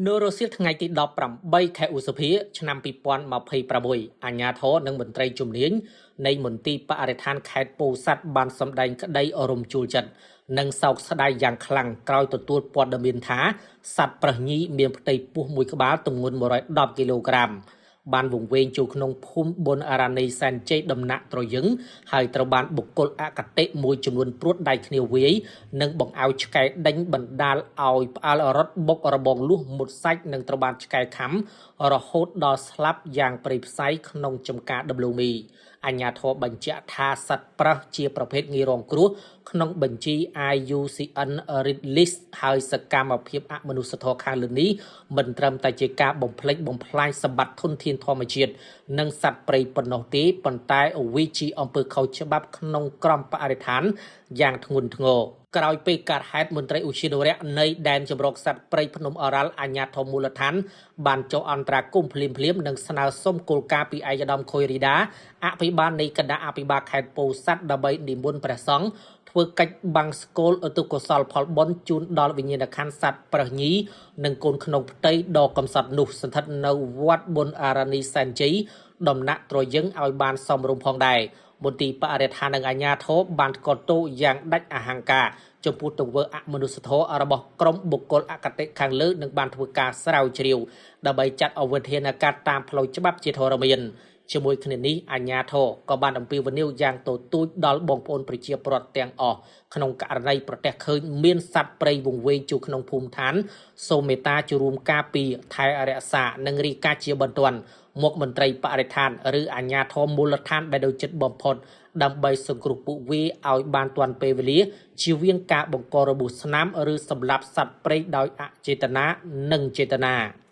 នៅរសៀលថ្ងៃទី18ខែឧសភាឆ្នាំ2026អាជ្ញាធរនិងមន្ត្រីជំនាញនៃមន្ទីរបរិស្ថានខេត្តពោធិ៍សាត់បានសម្ដែងក្តីរំជួលចិត្តនិងសោកស្ដាយយ៉ាងខ្លាំងក្រោយទទួលព័ត៌មានថាសត្វប្រើសញីមានផ្ទៃពោះមួយក្បាលទម្ងន់110គីឡូក្រាមបានវង្វេងចូលក្នុងភូមិប៊ុនអារ៉ានីសែនជ័យដំណាក់ត្រយឹងហើយត្រូវបានបុគ្គលអគតិមួយចំនួនព្រួតដៃគ្នាវាយនិងបង្អោឆ្កែដេញបណ្ដាលឲ្យផ្អើលរត់បុករបងលួសមុតសាច់និងត្រូវបានឆ្កែខាំរហូតដល់ស្លាប់យ៉ាងព្រៃផ្សៃក្នុងចំការដំឡូងមីអាជ្ញាធរបញ្ជាក់ថាសត្វប្រើសជាប្រភេទងាយរងគ្រោះក្នុងបញ្ជី IUCN Red List ហើយសកម្មភាពអមនុស្សធម៌ខាងលើនេះមិនត្រឹមតែជាការបំផ្លិចបំផ្លាញសម្បត្តិធនធានធម្មជាតិនិងសត្វព្រៃប៉ុណ្ណោះទេប៉ុន្តែវាជាអំពើខុសច្បាប់ក្នុងក្រមបរិស្ថានយ៉ាងធ្ងន់ធ្ងរក្រោយពេលកើតហេតុមន្ត្រីឧទ្យានុរក្សនៃដែនជម្រកសត្វព្រៃភ្នំឱរ៉ាល់អាជ្ញាធរមូលដ្ឋានបានចុះអន្តរាគមន៍ភ្លាមៗនិងស្នើសុំគោលការណ៍ពីឯកឧត្តមខុយរីដាអភិបាលនៃគណៈអភិបាលខេត្តពោធិ៍សាត់ដើម្បីនិមន្តព្រះសង្ឃធ្វើកិច្ចបង្សុកូលឧទ្ទិសកុសលផលបុណ្យជូនដល់វិញ្ញាណក្ខន្ធសត្វប្រើសញីនិងកូនក្នុងផ្ទៃដ៏កំសត់នោះស្ថិតនៅវត្តបុណ្យអារ៉ានីសែនជ័យដំណាក់ត្រយឹងឲ្យបានសមរម្យផងដែរមន្ទីរបរិស្ថាននិងអាជ្ញាធរបានថ្កោលទោសយ៉ាងដាច់អហង្ការចំពោះទង្វើអមនុស្សធម៌របស់ក្រុមបុគ្គលអគតិខាងលើនិងបានធ្វើការស្រាវជ្រាវដើម្បីចាត់អវិធានការតាមផ្លូវច្បាប់ជាធរមានជាមួយគ្នានេះអាជ្ញាធរក៏បានអំពាវនាវយ៉ាងទទូចដល់បងប្អូនប្រជាពលរដ្ឋទាំងអស់ក្នុងករណីប្រទះឃើញមានសត្វព្រៃវង្វេងជួក្នុងភូមិឋានសូមមេត្តាចូលរួមការពារថែរក្សានិងរាយការណ៍ជាបន្ទាន់មកមន្ត្រីបរិស្ថានឬអាជ្ញាធរមូលដ្ឋានដែលដូចចិត្តបំផុតដើម្បីសង្គ្រោះពួកវាឲ្យបានទាន់ពេលវេលាជៀសវាងការបង្ករបួសស្នាមឬសម្លាប់សត្វព្រៃដោយអចេតនានិងចេតនា។